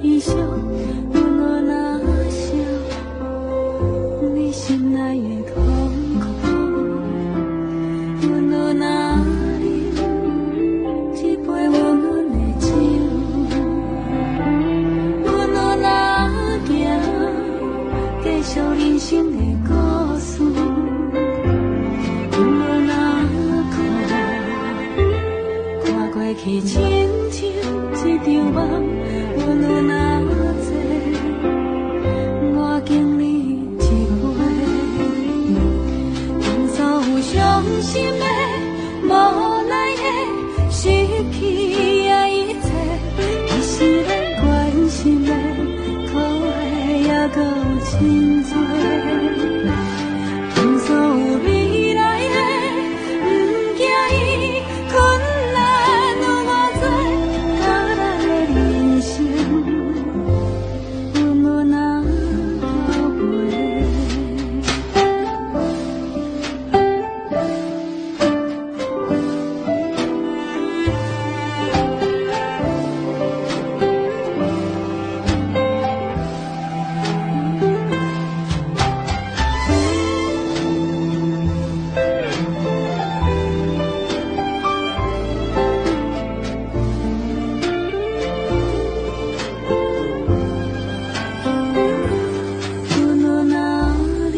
悲傷，阮若想你心內的痛苦，阮若啉一杯溫溫的酒，阮若行繼續人生的故事，阮若看看過去親像一場夢，阮若坐，我敬你一杯，敬所有傷心的、無奈的、失去的一切，其實咱關心的、可愛的猶閣有真濟。敬所有未來的，毋驚伊困難有偌濟，甲咱的人生，阮若到尾。阮若啉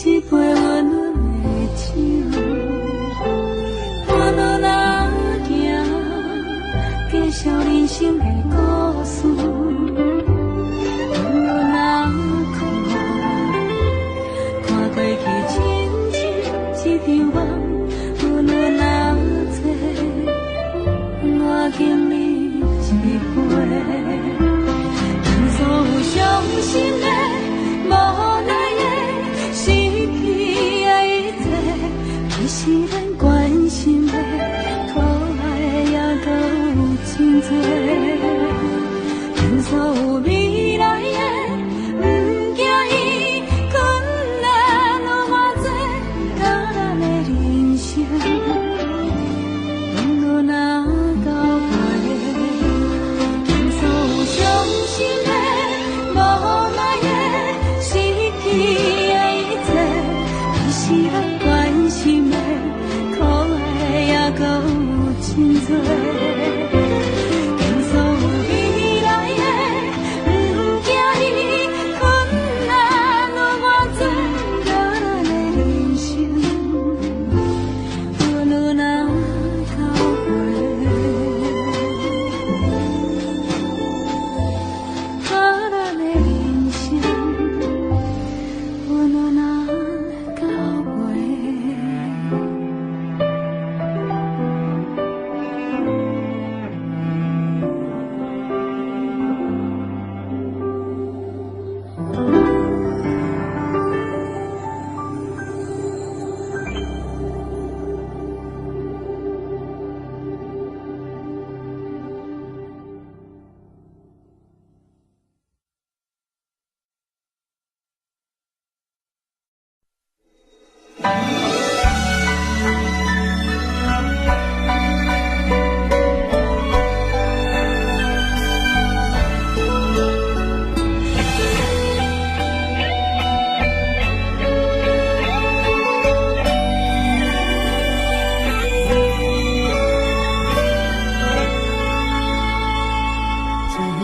一杯溫溫的酒，阮若行繼續人生的故事，阮若看看過去親像一場夢，阮若坐，我敬你一杯。敬所有傷心的、無奈的、失去的一切，其實咱關心的、可愛的猶閣有真濟。敬所有未來的，毋驚伊困難有偌濟，甲咱的人生，阮若到尾。敬所有傷心的、無奈的、失去的一切，其實咱關心的、可愛的猶閣有真濟。敬所有未來的，毋驚伊困難有偌濟，甲咱的人生，阮若到尾。甲咱的人生，阮若到尾。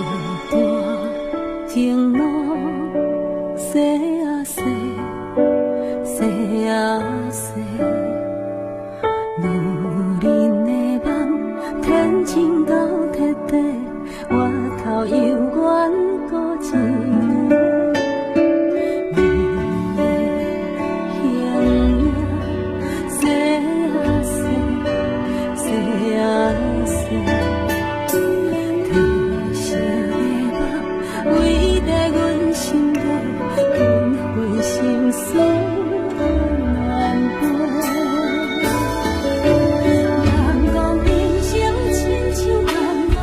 一段情路，踅啊踅，踅啊踅，女人的夢，天真到徹底，回頭猶原孤一个。美麗形影，踅啊踅，踅啊踅。褪色的夢，偎佇阮心底，紛紛心事難背。人講人生親像放牧，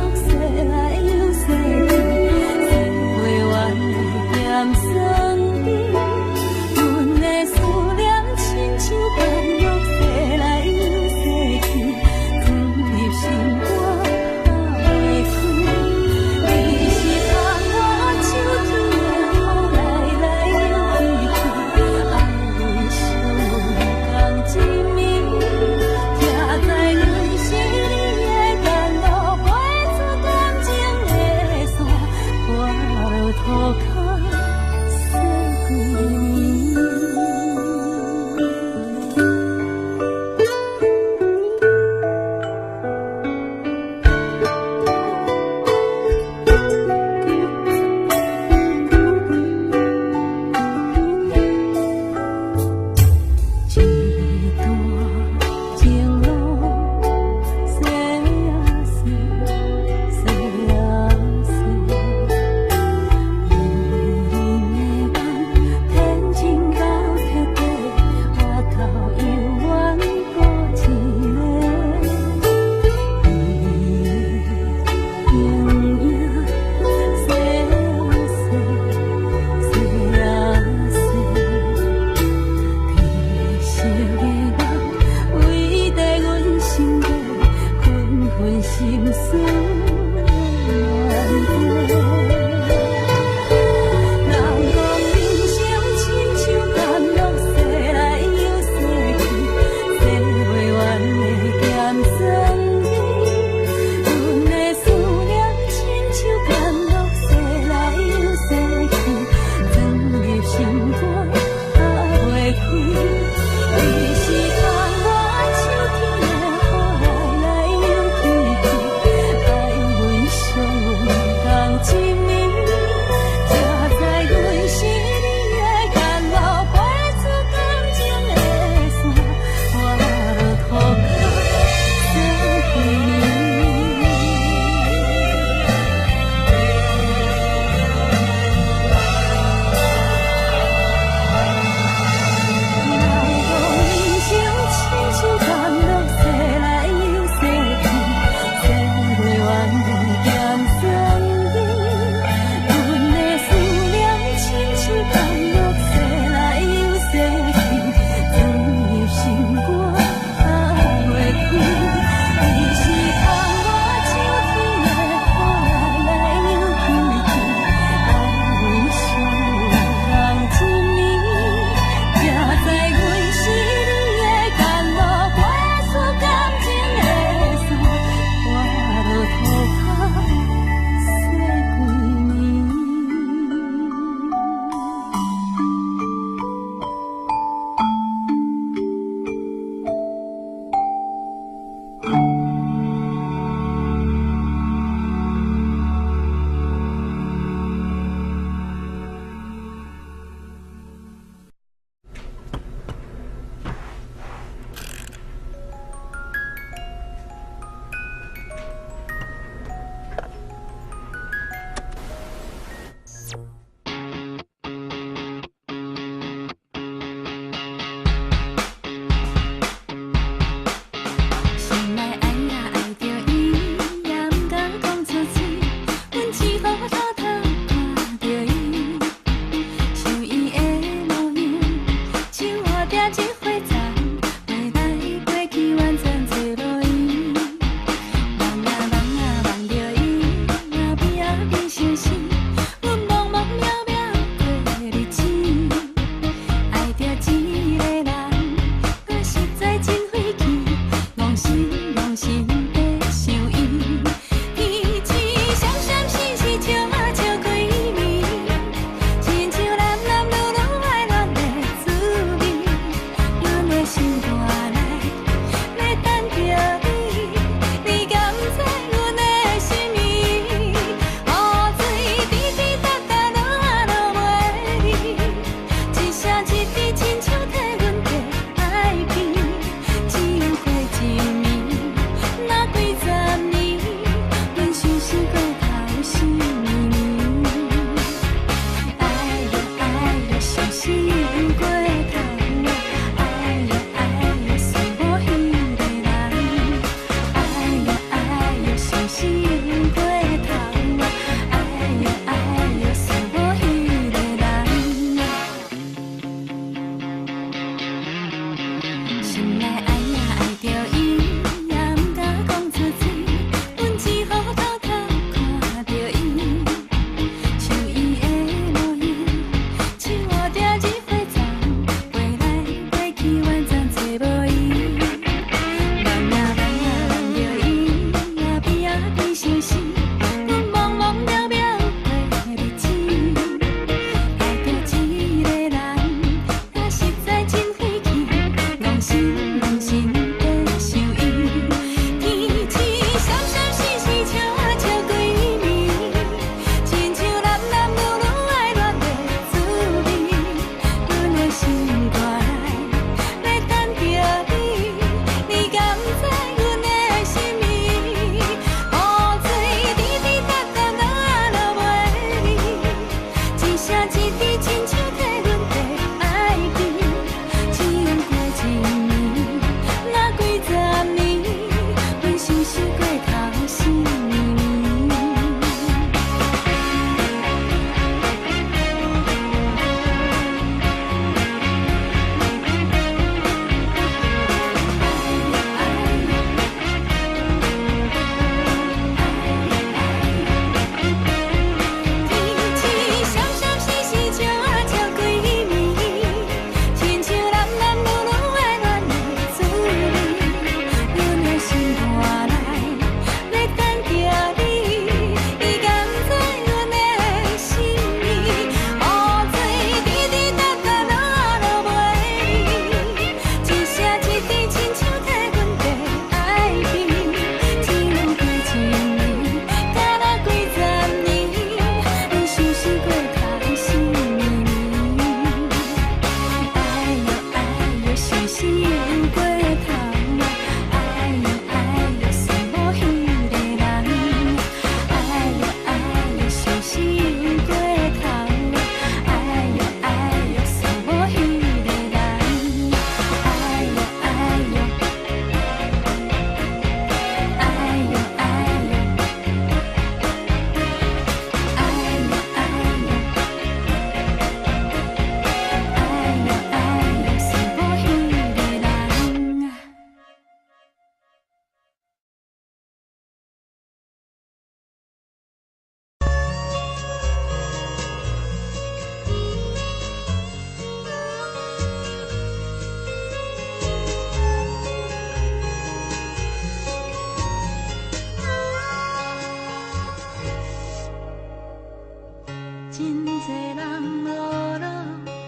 真濟人呵咾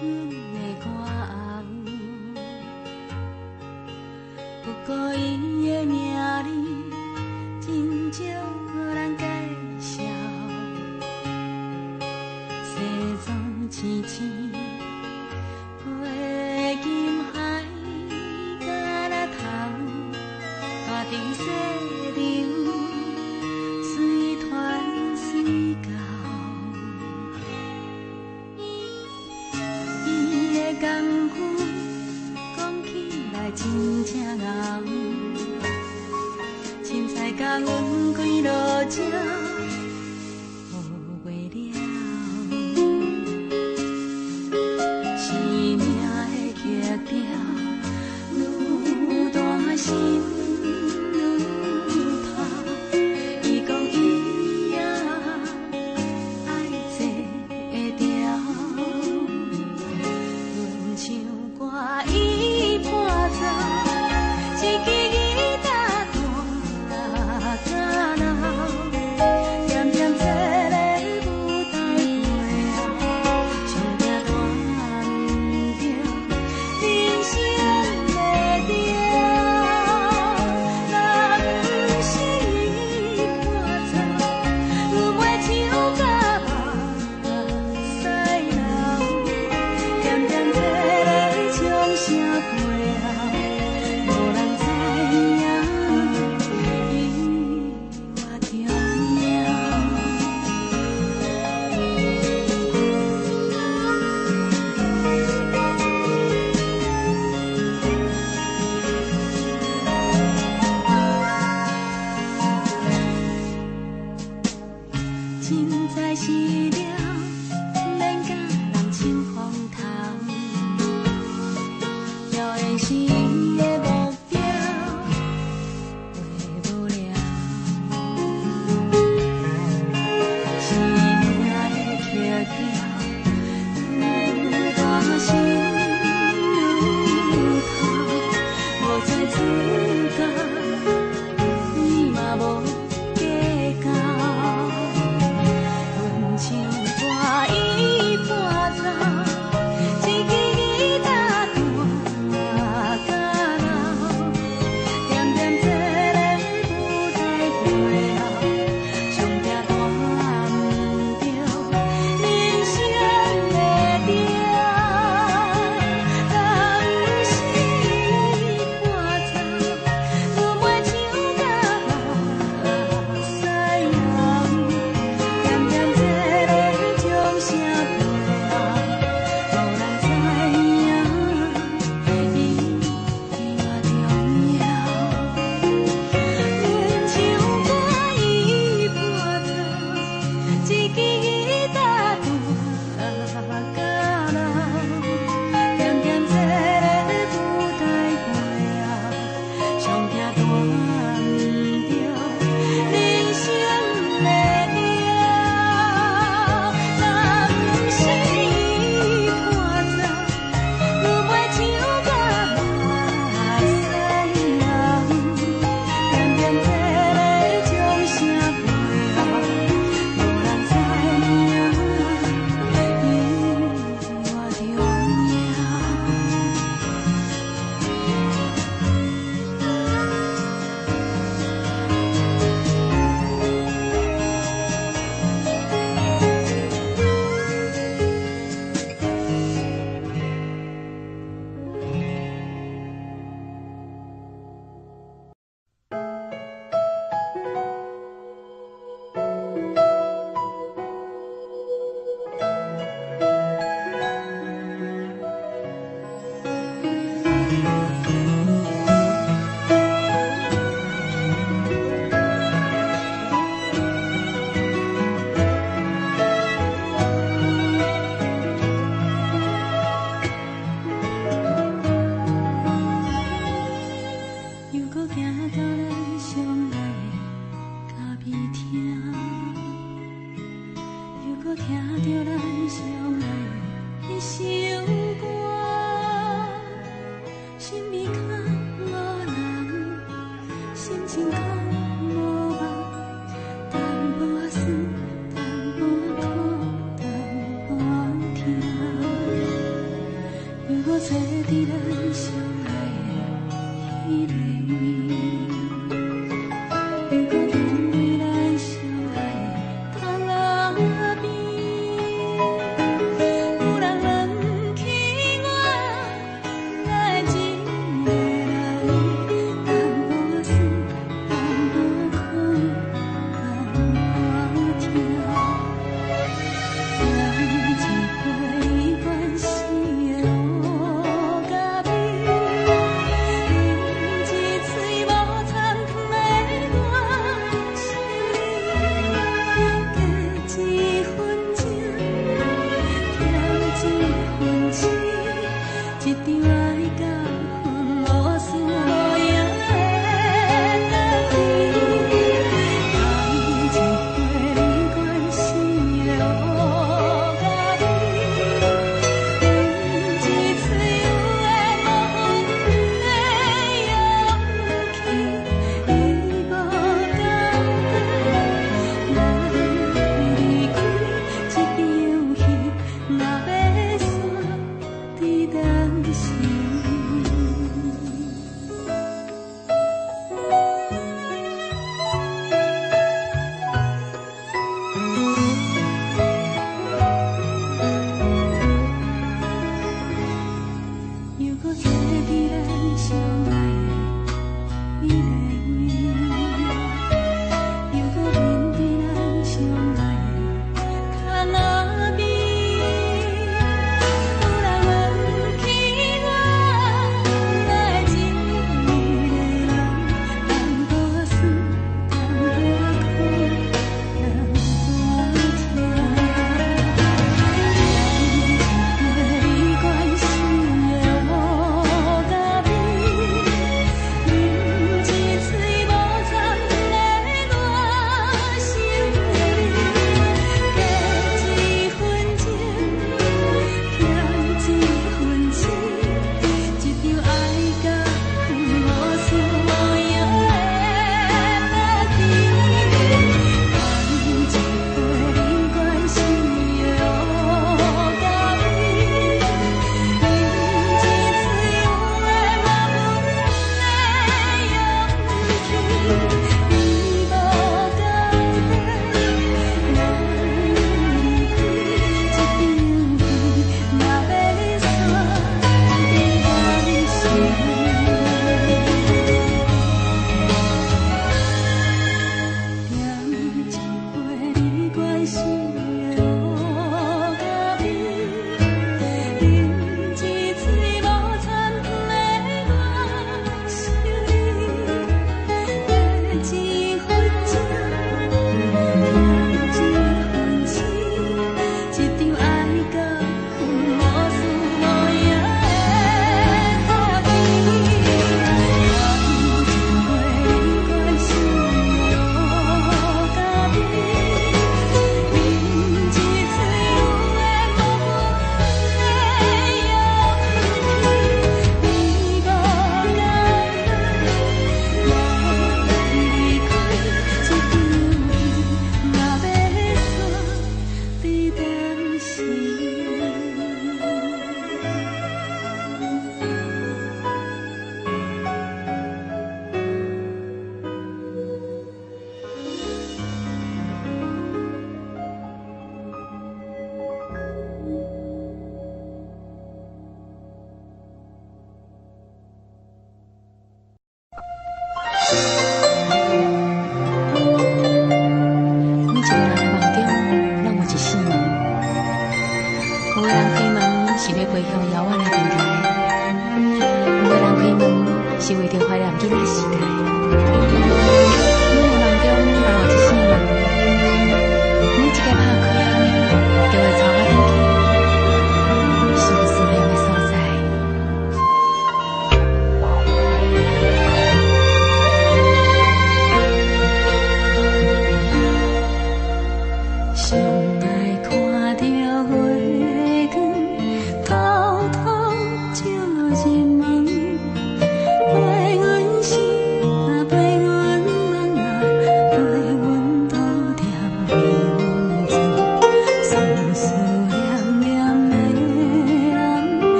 阮的歌喉，不過伊的名字真少人介紹。西裝青青，背金海敢若頭，大陣細流，隨傳隨到。伊的功夫講起來真正𠢕，凊彩共阮幾落招，學袂了。生命的曲調，愈大心愈痛。伊講伊也愛坐會牢，阮唱歌伊伴奏，一支吉他彈甲老，恬恬坐咧舞台背後，上驚彈毋著人生的調。若毋是伊伴奏，阮袂唱甲目屎流。恬恬坐咧掌聲背後，無人知影伊偌重要。凊彩死了，免共人搶風頭。表演是伊的目標，袂無聊。生命的曲調，愈大心愈痛。無做主角，伊嘛無計較。阮唱歌伊伴奏，一支吉他彈甲老，恬恬坐咧舞台背後，上驚彈毋著人生的調。若毋是伊伴奏，阮袂唱甲目屎流。恬恬坐咧掌聲背後，無人知影伊偌重要。阮唱歌伊伴奏，一支吉他彈甲老，恬恬坐咧舞台背後，上驚彈毋著人生的調。若毋是伊伴奏，阮袂唱甲目屎流。恬恬坐咧掌聲背後，無人知影伊偌重要。又閣行到咱相愛的咖啡廳，又閣聽著咱相愛的彼首歌，身邊較無人，心情較無夢，淡薄仔酸，淡薄仔苦，淡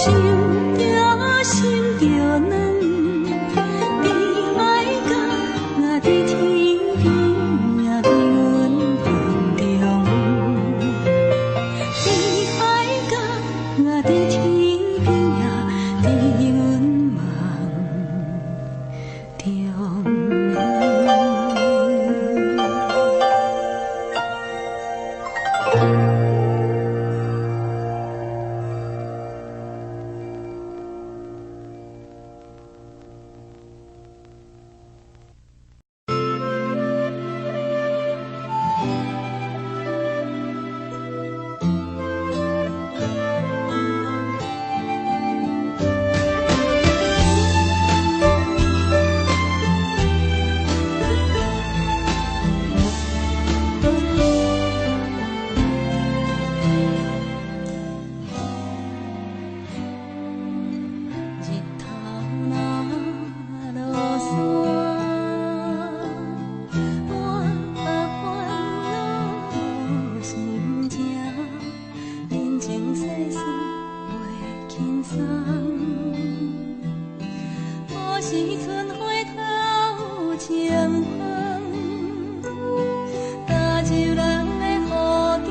想著心著軟，佇海角也佇天邊，也佇阮夢中。佇海角也佇天邊，也佇阮夢中。日頭若落山，我煩惱無心情，人情世事袂輕鬆。無是春花頭前芳，踏入人的雨中，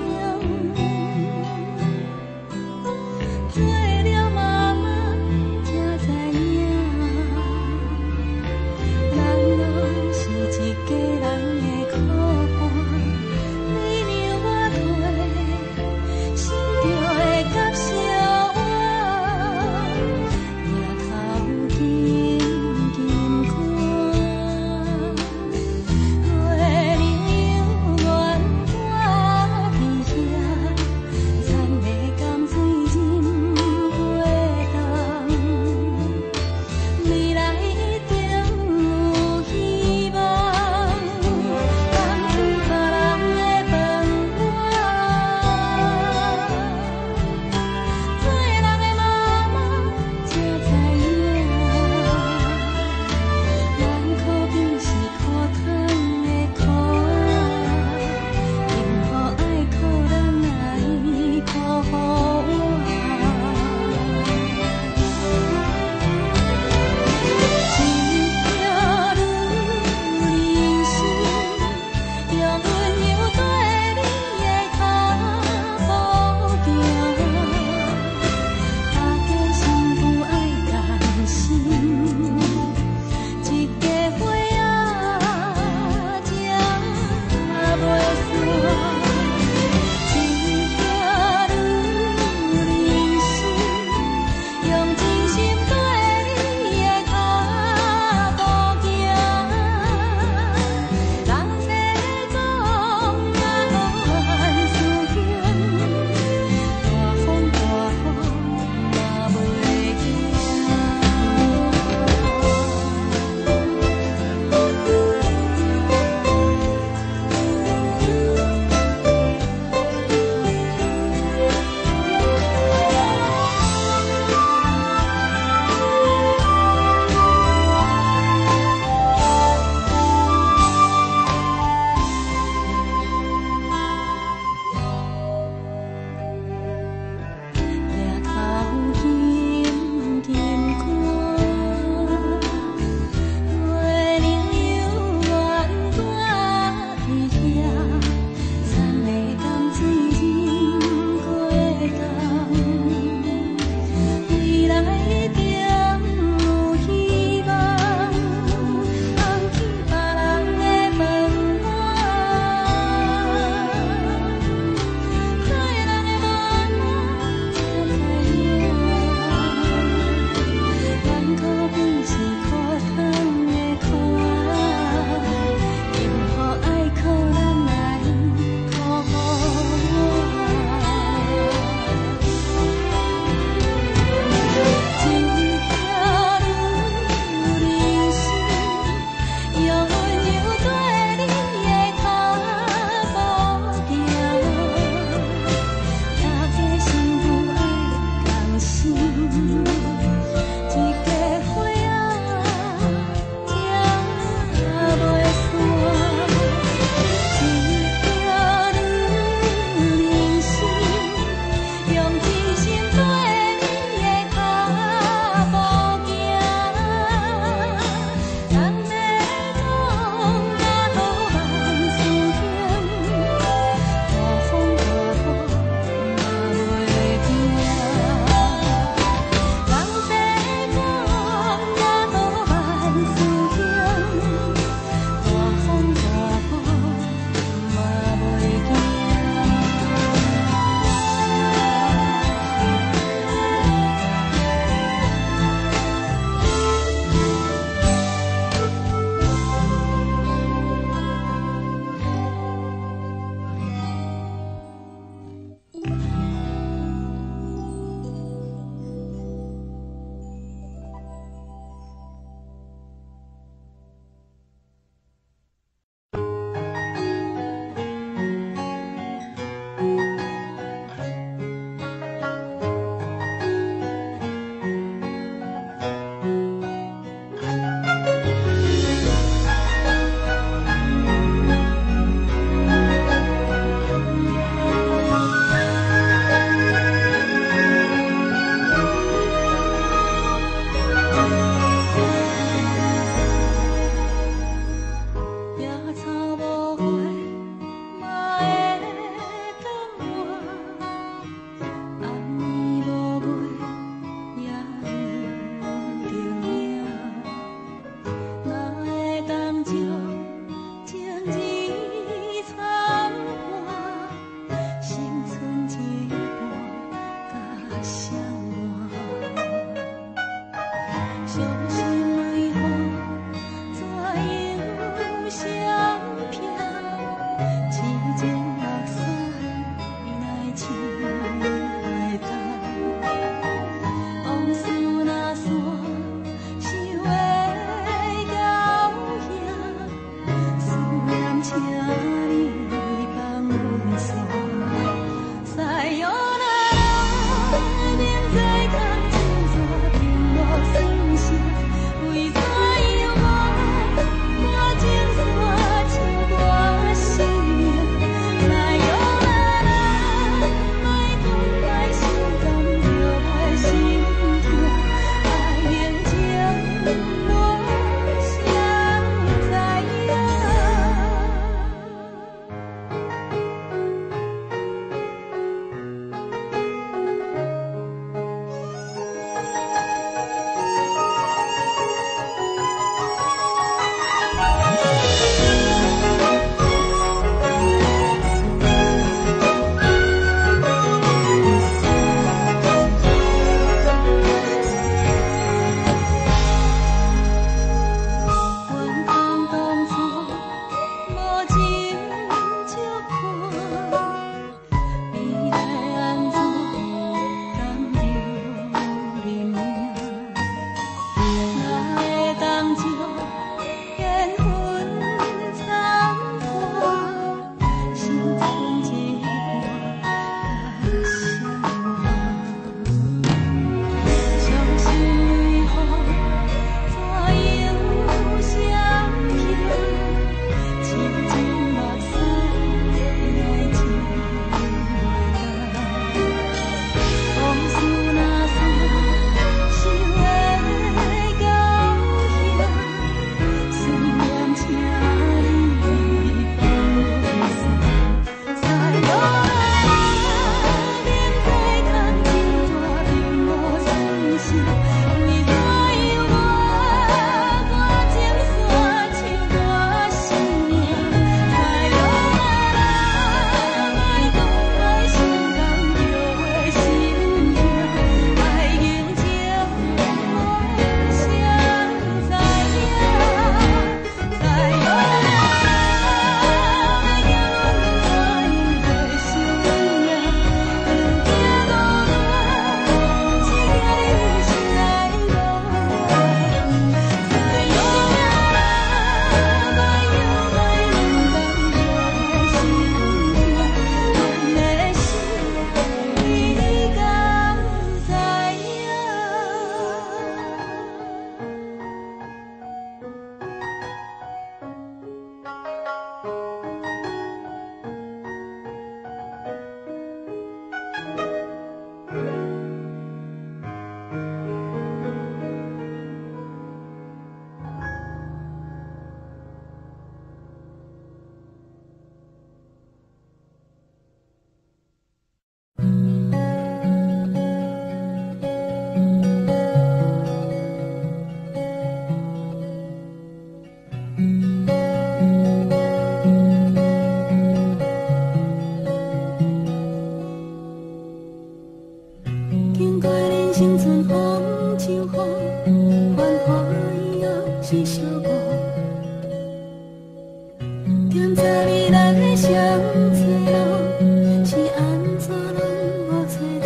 做了媽媽才知影，咱攏是一家人的苦伴。你讓我提，心就會甲燒熱，額頭緊緊看，月亮永遠蹛佇遐，田的甘水忍過冬。未來一定有希望，放棄別人的飯碗，做人的媽媽才知影，咱可比是苦湯的苦仔，幸福愛靠咱來苦活。一條女人心，用溫柔綴你的跤步行，大家新婦愛同心，一家伙仔才袂散。一條女人心，用真心綴你的跤步行。人世總也無萬事興，大風大雨嘛袂驚。額頭緊緊看，月亮永遠蹛佇遐，田的甘水忍過冬。未來一定有希望，放棄別人的飯碗，做人的媽媽才知影，咱可比是苦湯的苦仔，幸福愛靠咱來苦活。一條女人心，用溫柔綴你的跤步行，大家新婦愛同心，一家伙仔才袂散。一條女人心，用真心綴你的跤傷心為何怎樣相拼？痴情目屎奈唱袂干。往事若散，想會高興，思念請你放阮煞。さよなら，明知空情線並無算啥，為怎樣我趕情線唱歌生命？さよなら，莫講莫心甘，就袂心痛，愛情無誰知影。怨叹當初無情相伴，未來按怎甘著認命？哪會當將緣分參破，心剩一半甲誰換？傷心為何怎樣相拼？痴情目屎奈唱袂乾。往事若散，想會高興，思念請你放阮煞。さよなら，明知空情線並無算啥，為怎樣我趕情線唱歌生命？さよなら，莫講莫心甘，就袂心痛，愛情無誰知影。さよなら，莫叫阮怎樣會心命？毋驚孤單，只驚你心內無愛。さよなら，莫摇莫忍放，就袂心痛，阮的心你敢知影？經過人生春風秋雨，繁華以後是寂寞。踮在未來的雙找路，是按怎攏無揣著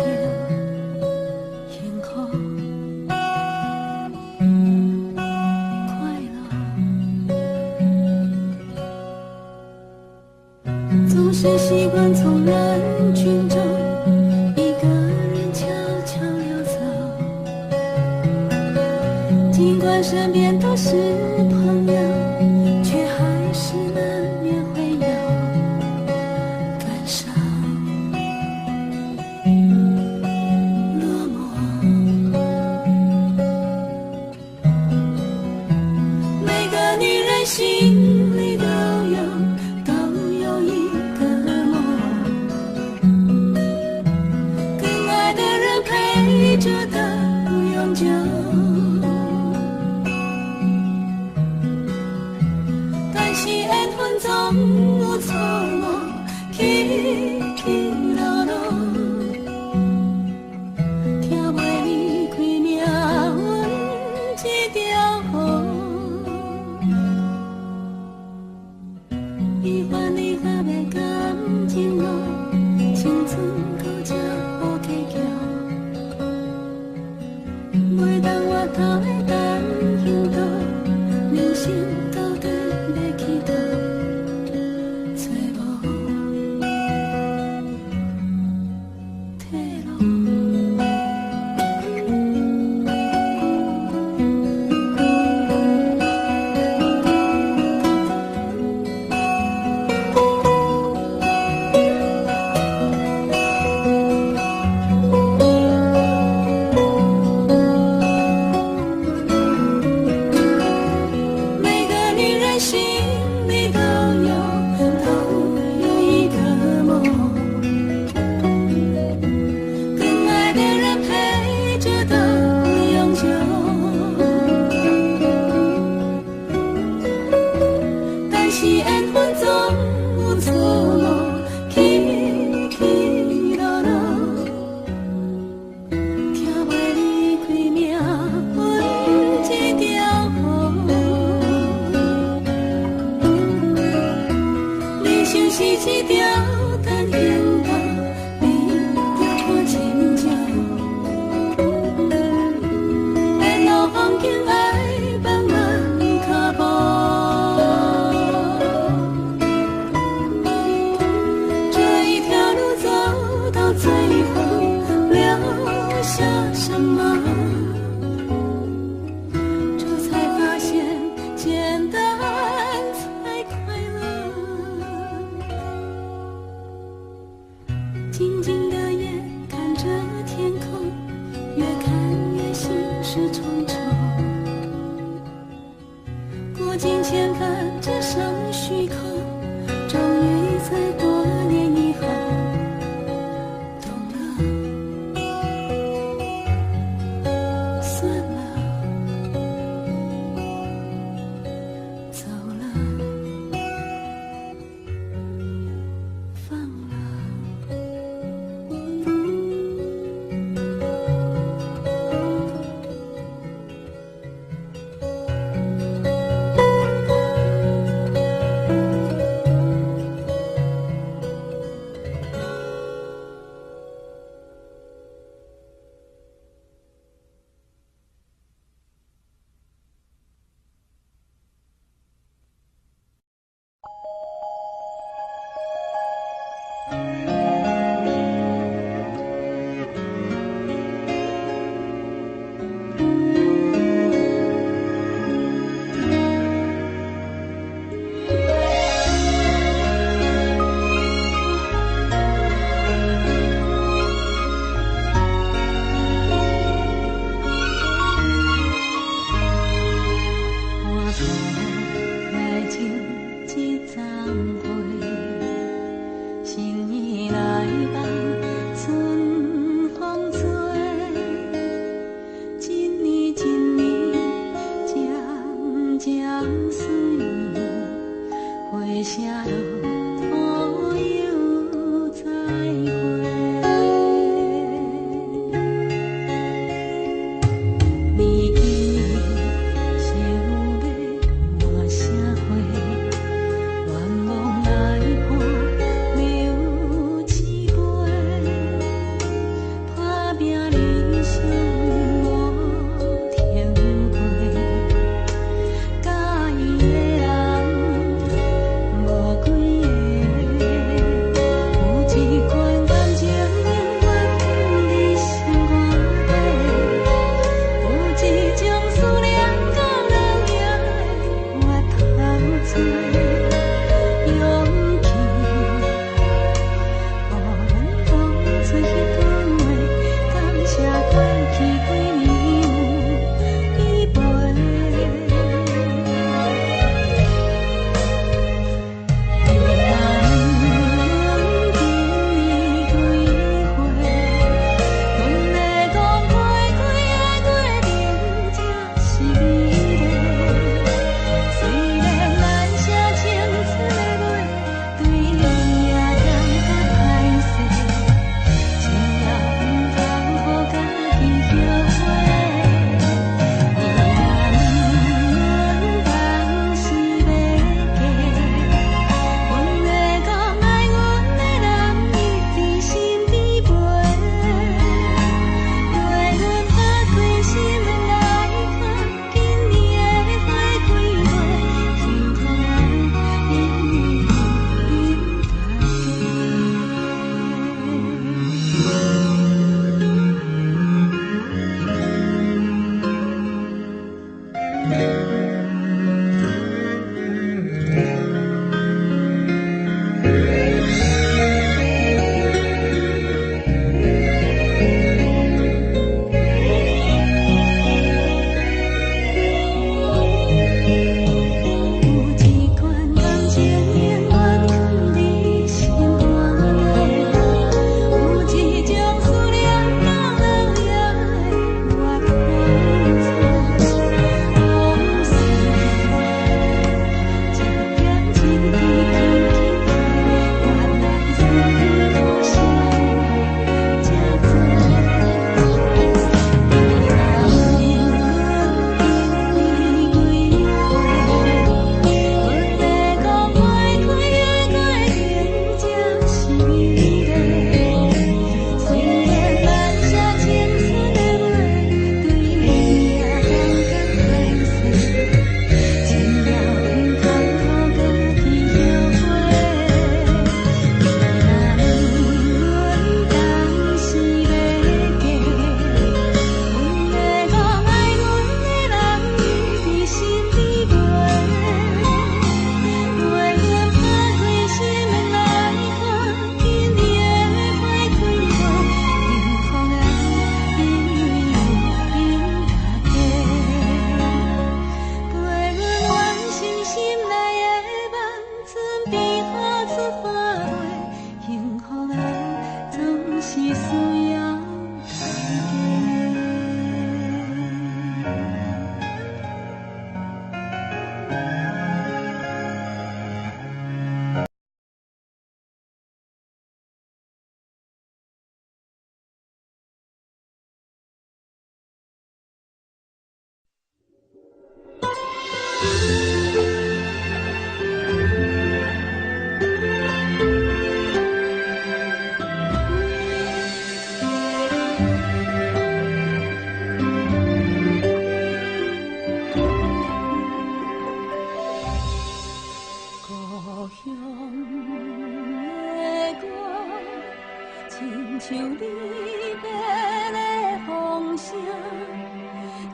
幸福快樂。總是習慣從人群中一個人悄悄溜走，儘管身邊都是朋友，卻還是難免會有感傷落寞。每個女人心裡都有一個夢，跟愛的人陪著到永久。但是緣分總有錯誤，起起落落，聽袂離開命運一千帆只剩虛空，終於在多年以後懂了，算了，走了，放了。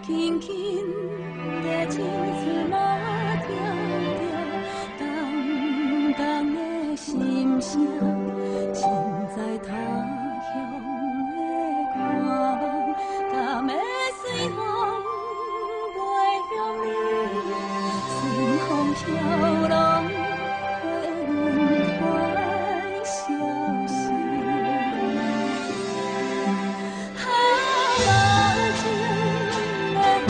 輕輕的青春嘛，聽著重重的心聲，身在他鄉的渴望，敢會隨風飛向你？隨風飄浪，陪阮傳消息。啊，目前的風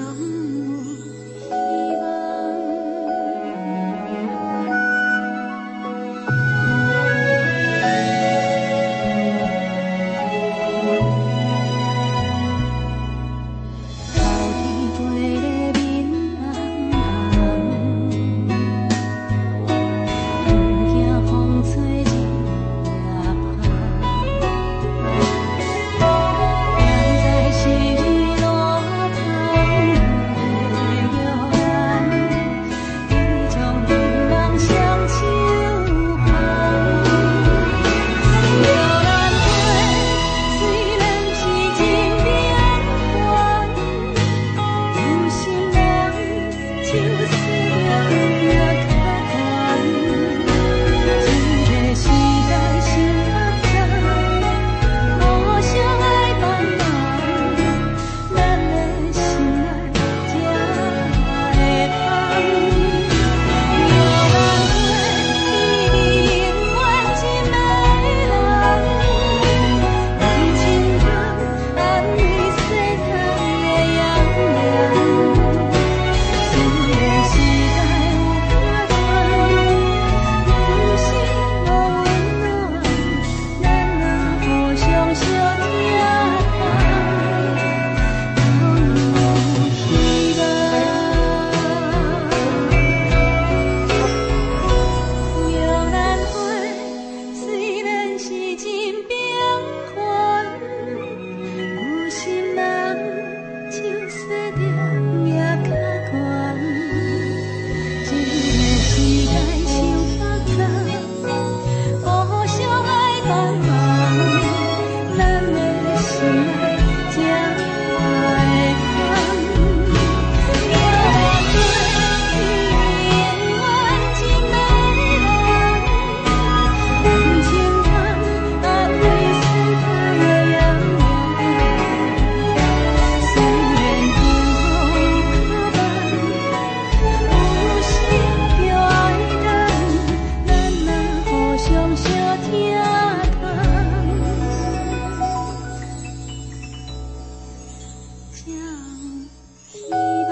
攏有希望。留伫飞咧面红红，毋惊风吹日夜芳。不知是路途的玉兰，伊将两人双手捧。玉兰花虽然是真平凡，有心人手束著命較懸。這个時代傷複雜，互相愛幫忙，咱的心內才會放。玉蘭花，美麗永遠真迷人，用情感安慰世代的陽涼。雖然時代有較亂，有時無溫暖，咱若互相相疼痛，攏有希望。玉蘭花雖然是真平凡，有心人手束著命較懸。這个時代傷複雜，互相愛幫忙，咱的心內才會放。玉蘭花，美麗永遠真迷人，用情感安慰世代的陽涼。雖然天空較慢，有時著愛等，咱若互相相疼痛，才有希望。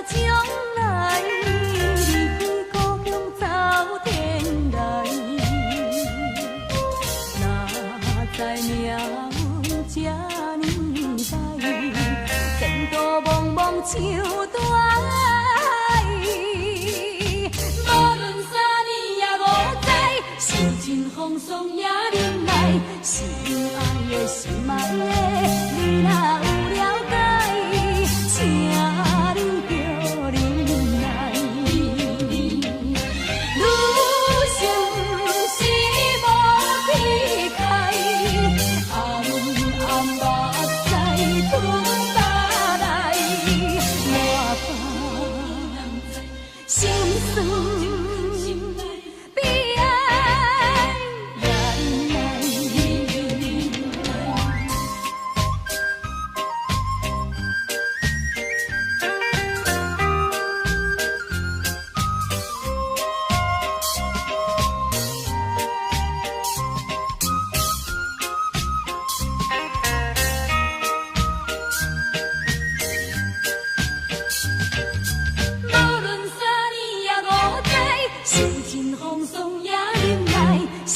將來，離開故鄉走天涯。哪知命運這呢歹，前途茫茫像大海。無論三年也五載，受盡風霜也忍耐，心愛的心愛的，你若有了解，請你著忍耐。女心是無期待，暗暗目屎吞腹內，我放心酸悲哀也忍耐。無論三年也五載，受盡風霜也忍耐，心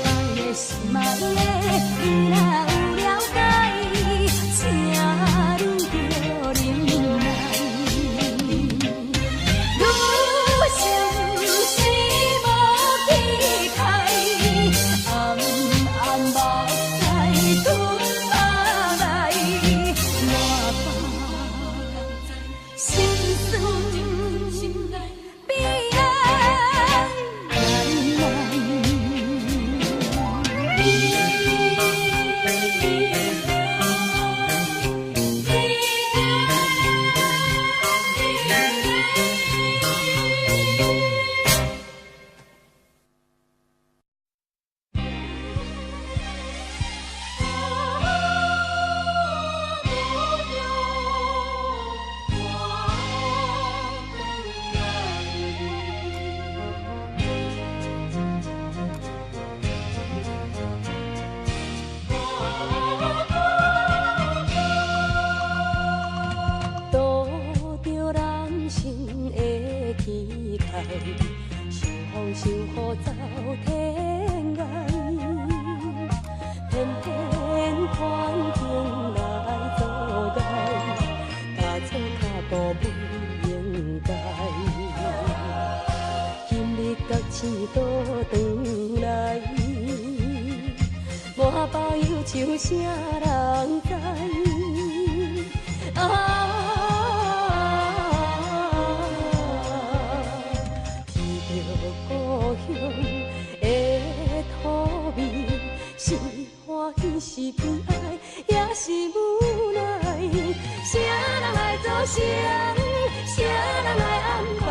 愛的心愛的，你若有了解，請你著忍耐。女心是無期待，暗暗目屎吞腹內，我放心酸悲哀也忍耐。拄著人生的期待，受風受雨走天涯，偏偏環境來阻礙，踏錯跤步不應該。今日覺醒倒轉來，滿腹憂愁啥人知？啊！提著故鄉的土味，是歡喜是悲哀，也是無奈。啥人來做成？啥人來安排？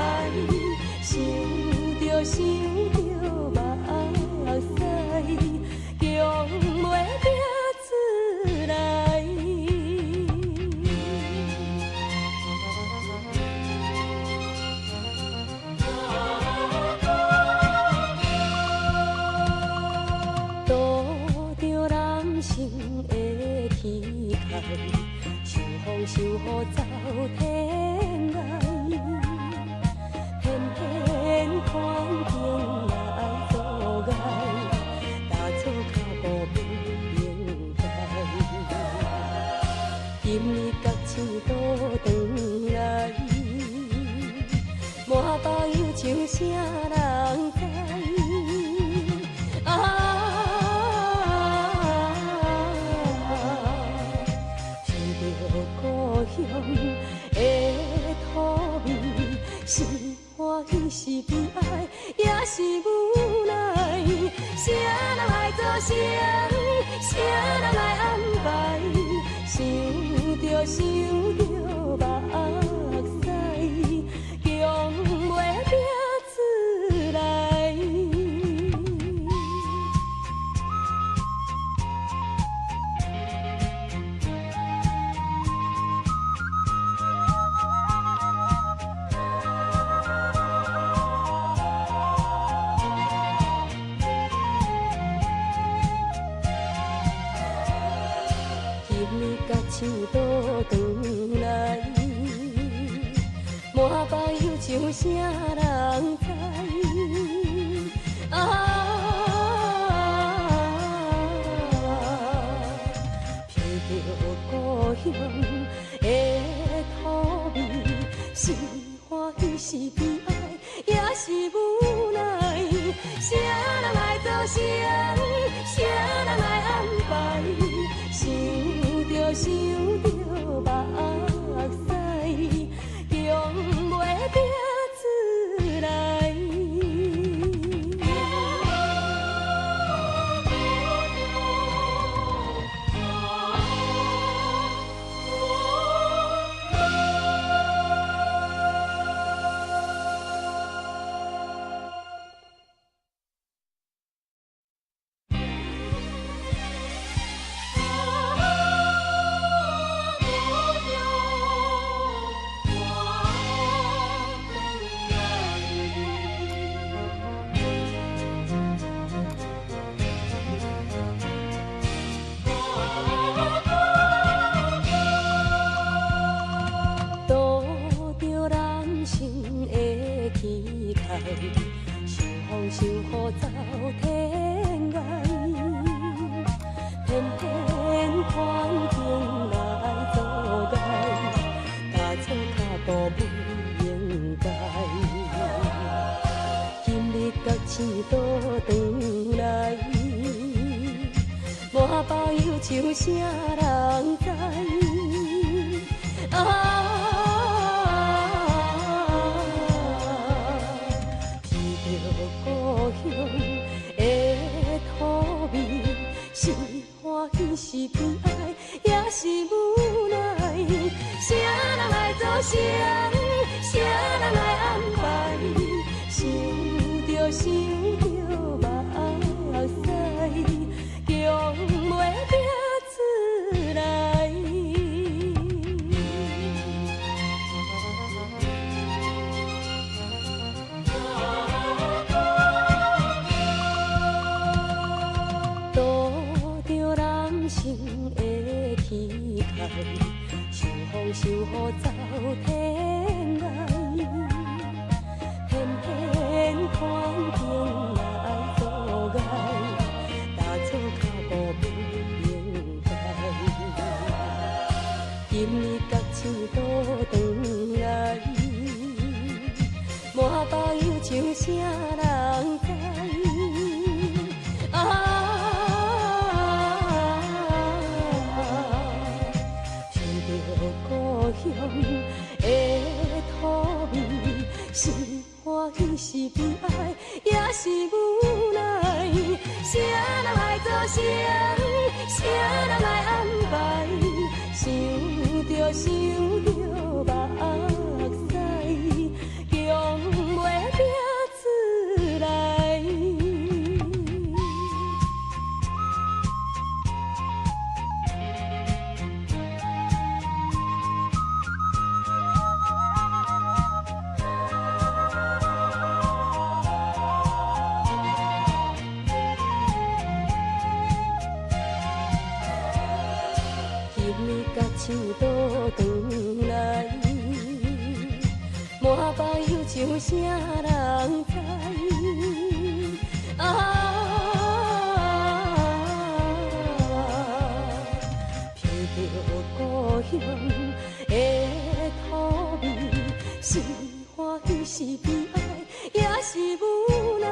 想著想著目屎，強袂拼出來。拄著人生的期待，受風受雨走天涯，偏偏環境來阻礙，踏錯跤步不應該。今日覺醒倒轉來，滿腹憂愁啥人知？啊！想著故鄉的土味，是歡喜是悲哀，也是無奈。啥人來做成？啥人來安排？想著想著目屎，強袂拼出來。今日觉醒倒转來，滿滿腹憂愁啥人知？啊，闻著故鄉的土味，是歡喜是悲哀，也是無奈。啥人來做成？啥人來安排？想著想著目屎，強袂逼出來。拄著人生的期待，受風受雨走天涯，偏偏環境來阻礙，踏錯跤步不應該。今日覺醒倒轉來，滿腹憂愁啥人知？啊，闻著故鄉的土味，是歡喜是悲哀，也是無奈。啥人來做成？啥人來安排？想著想著目屎，強袂逼出來。拄著人生的期待，受風受雨走天涯，偏偏環境來阻礙，踏錯跤步不應該。今日覺醒倒轉來，滿腹憂愁啥人知？啊，闻著故鄉的土味，是歡喜是悲哀，也是無奈。啥人來做成？啥人來安排？想著想著目屎，強袂逼出來。今日覺醒倒轉來，滿腹憂愁啥人知？啊，闻著故鄉的土味，是歡喜是悲哀，也是無奈。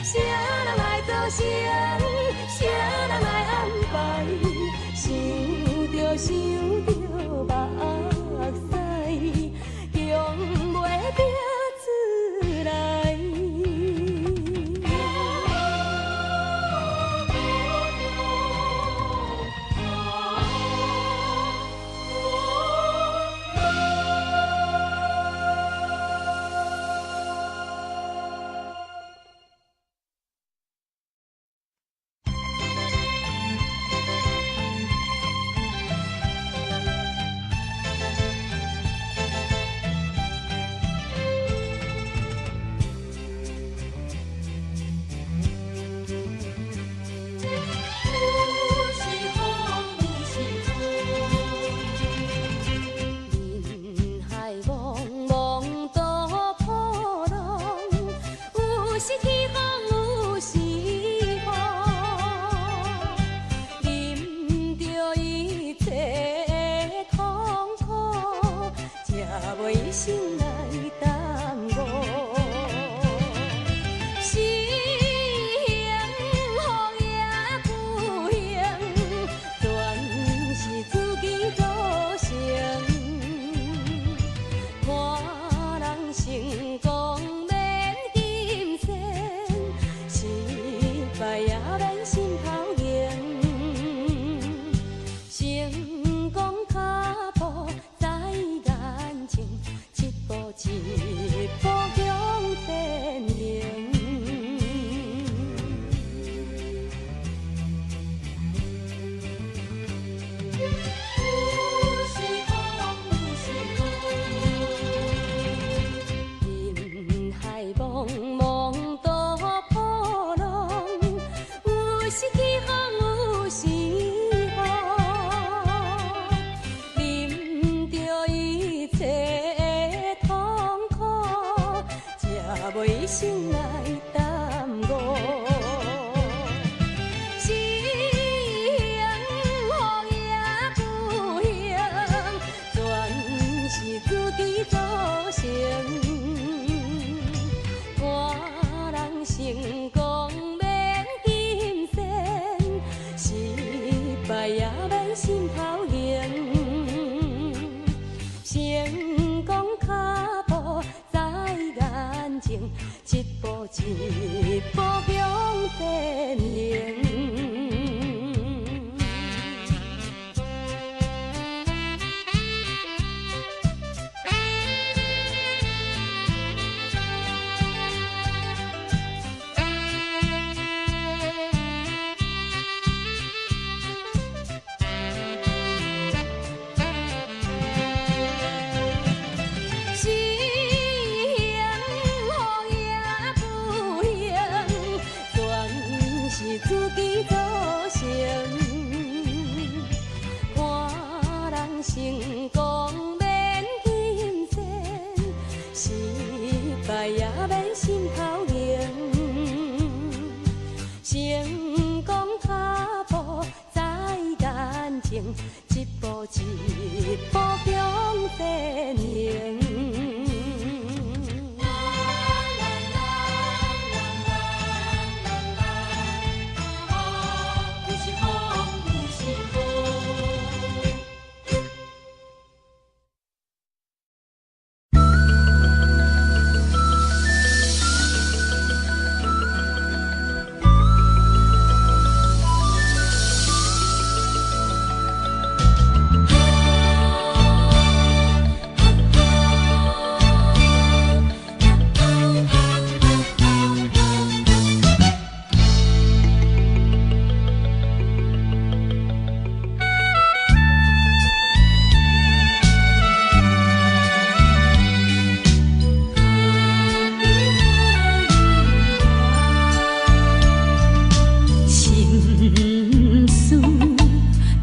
啥人來做成？啥人來安排？想著想著目屎，強袂逼出來。步一步向前行。心事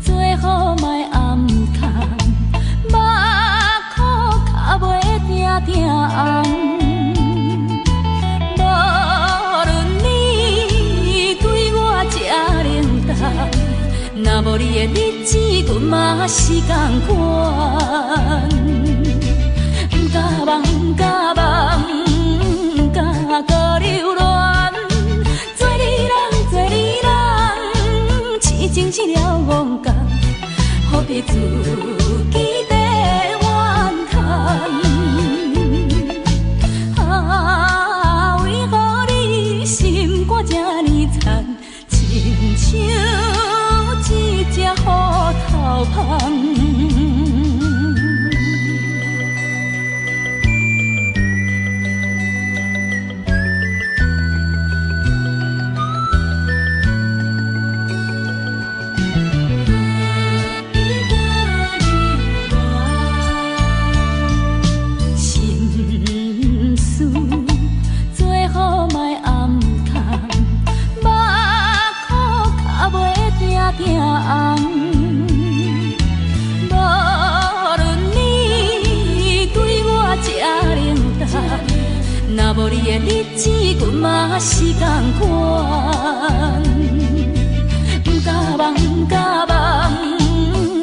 最好莫暗藏，目眶较袂定定红。无论你对我这冷淡，若无你的日子，阮嘛是仝款。不敢梦，不敢梦，不敢阁留恋。做你人，做你人，痴情一了戆工，何必自己在怨叹？啊，为何你心肝这呢残，亲像一只虎头蜂？心事最好莫暗藏，目眶较袂定定红。无论你对我这冷淡，若无你的日子，阮嘛是仝款。不敢梦，不敢梦，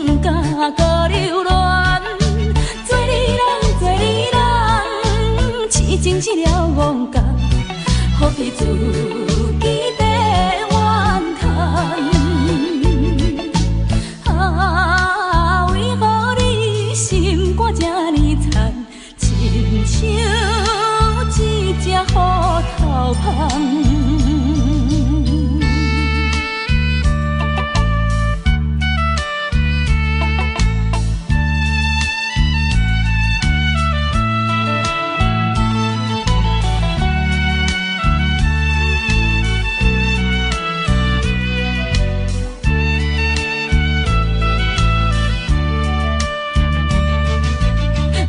不敢阁留恋。做你人，做你人，痴情一了戆工，何必自己在怨叹？啊，为何你心肝这呢残，亲像一只虎头蜂？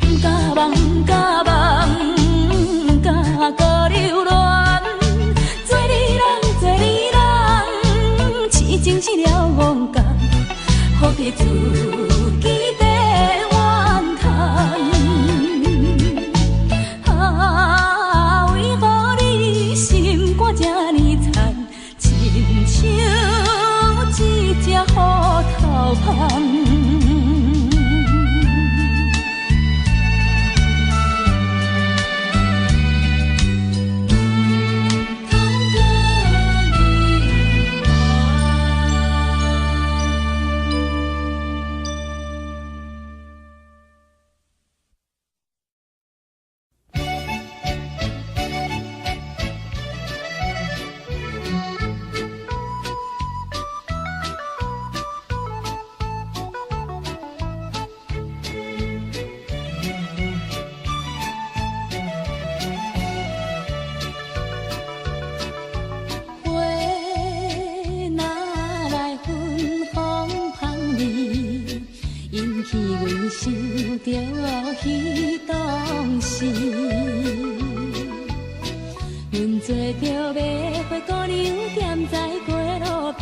不敢梦，不敢梦，不敢阁留恋。做你人，做你人，痴情一了戆工，何必自己在怨叹？啊，为何你心肝这呢残，亲像一只虎头蜂？花若来芬芳芳味，引起阮想著彼当时。阮做著迷花姑娘，踮在街路边，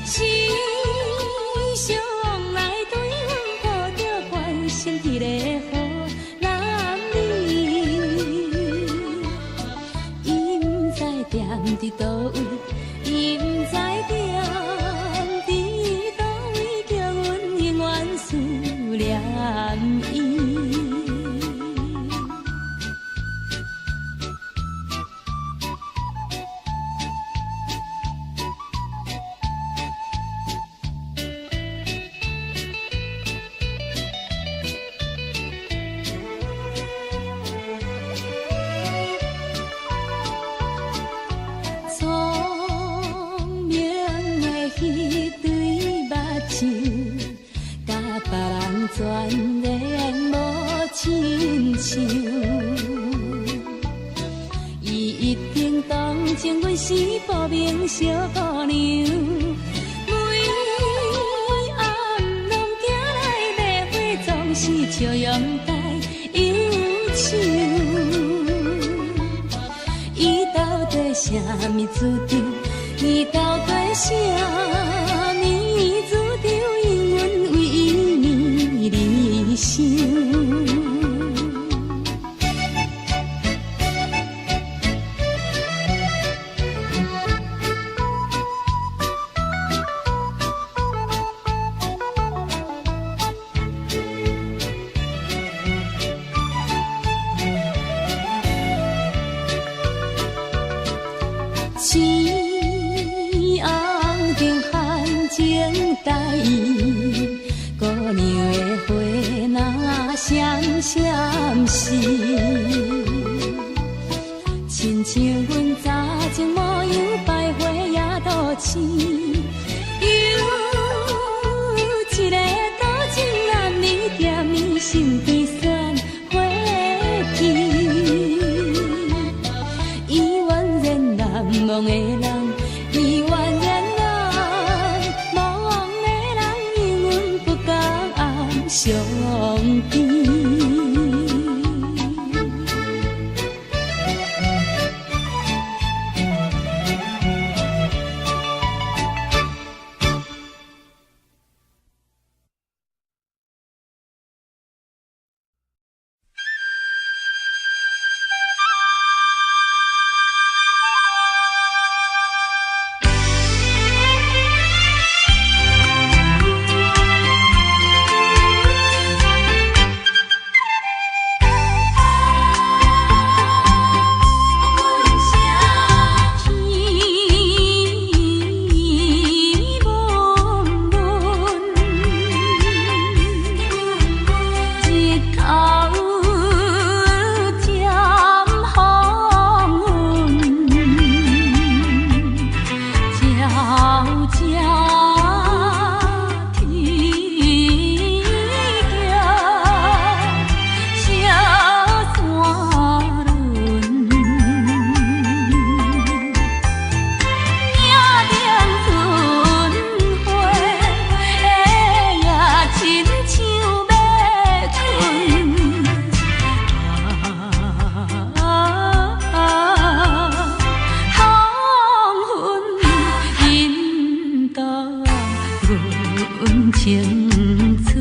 时常来对阮抱著关心彼个好男儿。伊毋知踮伫佗位，伊毋知踮伫佗位，叫阮永伊。聰明的彼對目睭，佮別人全然無親像。伊一定同情阮是薄命小姑娘，每暗攏行來買花，總是笑容帶憂愁。伊到底啥物主張？伊到底啥物主張？永遠為伊而想。青紅燈含情台，姑娘的花若閃閃時，親像阮早前模樣徘徊夜都市，有一个多情男兒踮伊身邊選花期。伊宛然難忘的人，伊宛然難忘的人，永遠不甘相比。天歿歿，日頭漸黃昏，悄悄天橋小山崙。嶺頂春花也親像欲困。啊，黃昏引導阮青春。